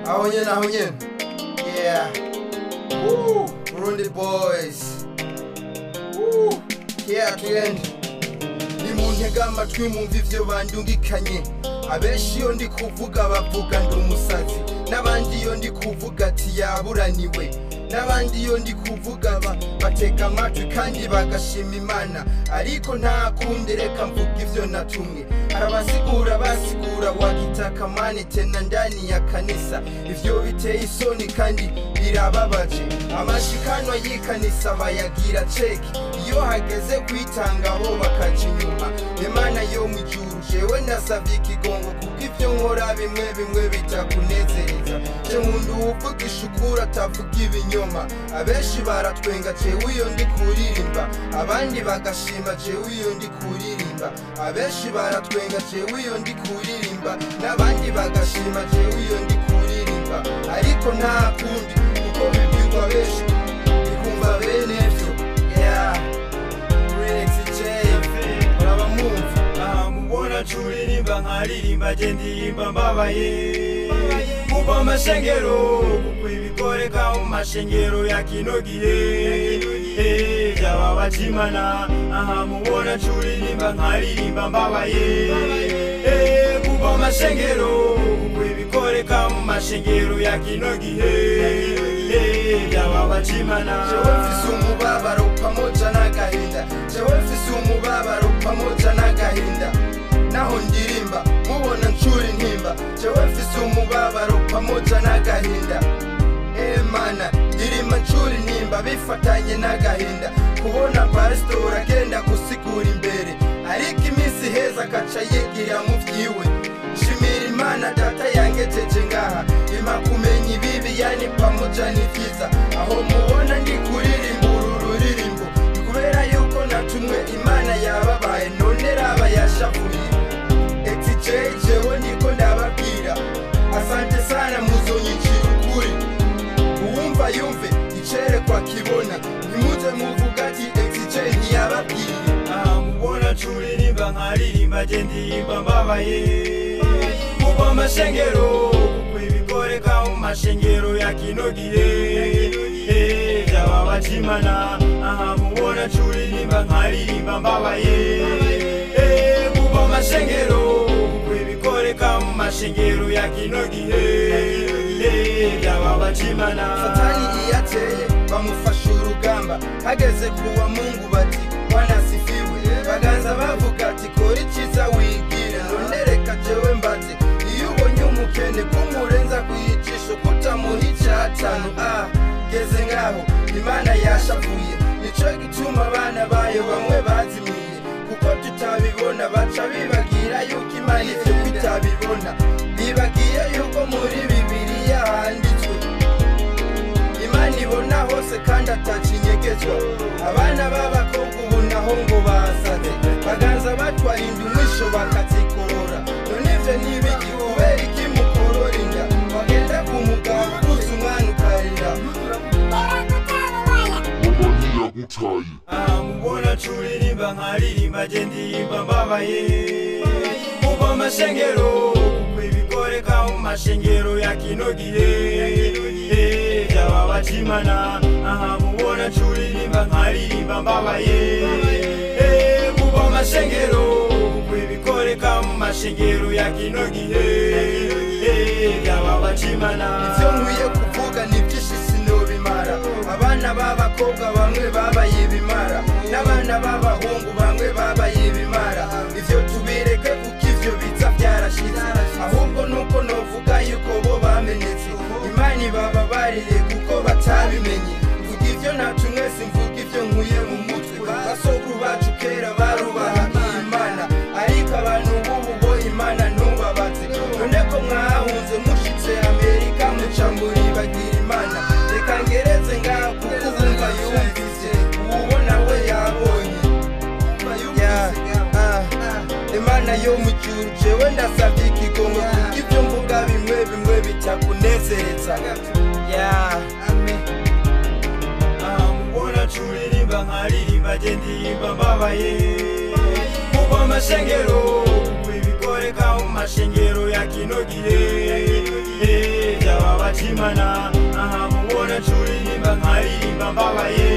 Aho nyene, aho nyene. Yeah. Woo, Burundi boys. Woo, yeah, tugende. Nimuntega amatwi mwumve ivyo bandungikanye. Abenshi iyo ndi kuvuga bavuga ndi umusazi, n'abandi iyo ndi kuvuga ati yaburaniwe, n'abandi iyo ndi kuvuga batega amatwi kandi bagashima Imana. Ariko nta kundi, reka mvuga ivyo natumwe. Arabasigura basigura wakitaka mani tena ndani ya kanisa. Ivyo biteye isoni kandi birababaje. Amashikanwa y'ikanisa bayagira ceki, iyo hageze kwitanga bo bakaca inyuma. Imana yo mu ijuru, jewe ndasavye ikigongo kuko ivyo nkora bimwe bimwe bitakunezereza. Je nkunda uwuvugisha ukuri atavuga ibinyoma. Abenshi baratwenga jewe iyo ndi kuririmba, abandi bagashima jewe iyo ndi kuririmba. Abenshi baratwenga jewe iyo ndi kuririmba, n'abandi bagashima jewe iyo ndi kuririmba. Ariko nta kundi, kuko bibwirwa benshi bikumva bene vyo. Yeah, Rex J, muraba mwumva. Aha mubona curirimba nkaririmba, je ndirimba mbabaye kuva amashengero, kuko ibikoreka mu mashengero ya kino gihe byababajimana. Aha mubona curirimba nkaririmba mbabaye kuva amashengero, kuko ibikoreka mu mashengero ya kino gihe byababajimana. Jewe mfise umubabaro pamoja n'agahinda, jewe mfise umubabaro pamoja n'agahinda. Naho ndirimba mubona ncura intimba, jewe mfise umubabaro pamoja n'agahinda. Emana ndirimba ncura intimba bifatanye n'agahinda. Kubona pasitori agenda gusigura imbere, ariko iminsi iheze akaca yigira mu vyiwe. Shimira Imana data yangejeje ngaha, impa kumenya ibibi yani pamoja n'ivyiza. Aho mubona ndi kuririmba uru ruririmbo ni kubera yuko natumwe, Imana yababaye none raba yashavuye. XJ jewe ndiko ndababwira asante sana, muzonyicira ukuri. Uwumva yumve icerekwa kibona, ntimuze muvuga ati XJ ntiyababwiye. Aha mubona curirimba nkaririmba, je ndirimba mbabaye kuva amashengero, kuko ibikoreka mu mashengero ya kino gihe byababajimana. Aha mubona curirimba nkaririmba mbabaye kuva amashengero, kuko ibikoreka mu mashengero ya kino gihe byababajimana. Satani iyo ateye bamufasha urugamba, hageze kuwa Mungu bati wanasifiwe. Baganza bavuga ati kora iciza wigire. None reka jewe mbaze, iyo ubonye umukene kumurenza kwiyicisha kutamuha icatanu, geze ngaho Imana yashavuye. Nico gituma abana bayo bamwe bazimiye, kuko tutabibona baca bibagira yuko Imana ivyo bitabibona. Bibagiye yuko muri Bibiliya handitswe Imana ibona hose kandi atacinyegezwa. Abana b'abakobwa ubu naho ngo basaze, baganza batwara inda umwisho bakazikorora. None ivyo ntibiki kubera iki mukorora inda? Wagenda ku mugabo ukuze umwana ukarira. Mama ntiyagutaye. Aha mubona curirimba nkaririmba, je ndirimba mbabaye kuva amashengero, kuko ibikoreka mu mashengero ya kino gihe byababajimana. Aha mubona curirimba nkaririmba mbabaye kuva amashengero, kuko ibikoreka mu mashengero ya kino gihe byababajimana. Ivyo nkwiye kuvuga ni vyinshi sinobimara. Abana b'abakobwa bamwe babaye ibimara, n'abana b'abahungu bamwe babaye ibimara. Ivyo tubireke kuko ivyo biza vyarashize, ahubwo nuko novuga yuko bo bamenetse. Imana ibababarire kuko batabimenye. Mvuga ivyo natumwe, simvuga ivyo nkuye mu mutwe. Basokuru bacu kera barubaha Imana, ariko abantu b'ubu bo Imana ntubabaze. None ko mwahunze mushitse Amerika muca muribagira Imana. Reka ngereze ngaho kuko uwumva yumvise, uwubona we yabonye. Yeah, Imana yo mu ijuru, jewe ndasavye ikigongo kuko ivyo mvuga bimwe bimwe bitakunezereza. Yeah. Aha mubona curirimba nkaririmba, je ndirimba mbabaye kuva amashengero, kuko ibikoreka mu mashengero ya kino gihe byababajimana. Imana. Aha mubona curirimba nkaririmba mbabaye.